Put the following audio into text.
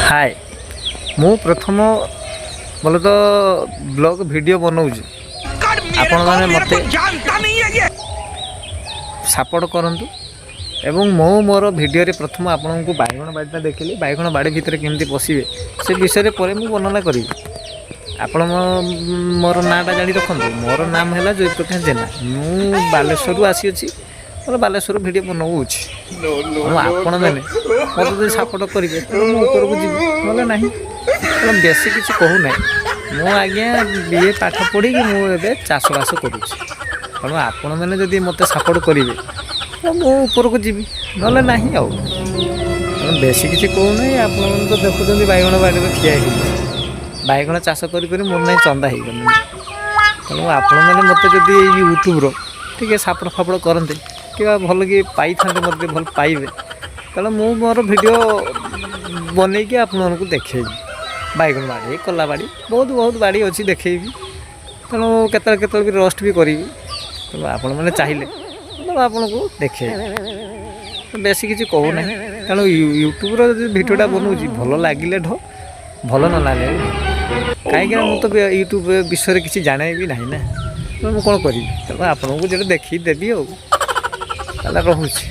ହାଏ, ମୁଁ ପ୍ରଥମ ଭଲ ତ ବ୍ଲଗ୍ ଭିଡ଼ିଓ ବନାଉଛି। ଆପଣମାନେ ମୋତେ ସପୋର୍ଟ କରନ୍ତୁ ଏବଂ ମୁଁ ମୋର ଭିଡ଼ିଓରେ ପ୍ରଥମ ଆପଣଙ୍କୁ ବାଇଗଣ ବାଡ଼ିଟା ଦେଖିଲି। ବାଇଗଣ ବାଡ଼ି ଭିତରେ କେମିତି ପଶିବେ, ସେ ବିଷୟରେ ପରେ ମୁଁ ବର୍ଣ୍ଣନା କରିବି। ଆପଣ ମୋର ନାଁଟା ଜାଣି ରଖନ୍ତୁ। ମୋର ନାମ ହେଲା ଜୟପ୍ରକାଶ ଜେନା। ମୁଁ ବାଲେଶ୍ୱରରୁ ଆସିଅଛି। ମୋର ବାଲେଶ୍ୱର ଭିଡ଼ିଓ ବନାଉଛି। ତେଣୁ ଆପଣମାନେ ମୋତେ ଯଦି ସପୋର୍ଟ କରିବେ, ତେଣୁ ମୁଁ ଉପରକୁ ଯିବି, ନହେଲେ ନାହିଁ। ତେଣୁ ବେଶୀ କିଛି କହୁନାହିଁ। ମୁଁ ଆଜ୍ଞା ବିଏ ପାଠ ପଢ଼ିକି ମୁଁ ଏବେ ଚାଷବାସ କରୁଛି। ତେଣୁ ଆପଣମାନେ ଯଦି ମୋତେ ସପୋର୍ଟ କରିବେ, ତ ମୁଁ ଉପରକୁ ଯିବି, ନହେଲେ ନାହିଁ। ଆଉ ତେଣୁ ବେଶୀ କିଛି କହୁନାହିଁ। ଆପଣମାନେ ତ ଦେଖୁଛନ୍ତି, ବାଇଗଣ ବାଡ଼ିରେ ଠିଆ ହେଇଛି। ବାଇଗଣ ଚାଷ କରି କରି ମୋର ନାହିଁ ଚନ୍ଦା ହେଇଗଲେଣି। ତେଣୁ ଆପଣମାନେ ମୋତେ ଯଦି ଏଇ ୟୁଟ୍ୟୁବ୍ର ଟିକେ ସାପଡ଼ ଫାପଡ଼ କରନ୍ତେ କିମ୍ବା ଭଲ କି ପାଇଥାନ୍ତେ, ମୋତେ ଟିକେ ଭଲ ପାଇବେ, ତାହେଲେ ମୁଁ ମୋର ଭିଡ଼ିଓ ବନେଇକି ଆପଣମାନଙ୍କୁ ଦେଖେଇବି। ବାଇଗଣ ବାଡ଼ି, କଲା ବାଡ଼ି, ବହୁତ ବହୁତ ବାଡ଼ି ଅଛି, ଦେଖେଇବି। ତେଣୁ କେତେବେଳେ କେତେବେଳେ ବି ରୋଷ୍ଟ ବି କରିବି। ତେଣୁ ଆପଣମାନେ ଚାହିଁଲେ ମୁଁ ଆପଣଙ୍କୁ ଦେଖେଇବି। ବେଶୀ କିଛି କହୁନାହିଁ। ତେଣୁ ୟୁଟ୍ୟୁବ୍ର ଯଦି ଭିଡ଼ିଓଟା ବନଉଛି, ଭଲ ଲାଗିଲେ ଢ, ଭଲ ନ ଲାଗିଲେ, କାହିଁକିନା ମୁଁ ତ ୟୁଟ୍ୟୁବ୍ ବିଷୟରେ କିଛି ଜାଣେ ବି ନାହିଁ ନା। ତେଣୁ ମୁଁ କ'ଣ କରିବି? ତେଣୁ ଆପଣଙ୍କୁ ଯେଟା ଦେଖିକି ଦେବି। ଆଉ ତାହେଲେ ରହୁଛି।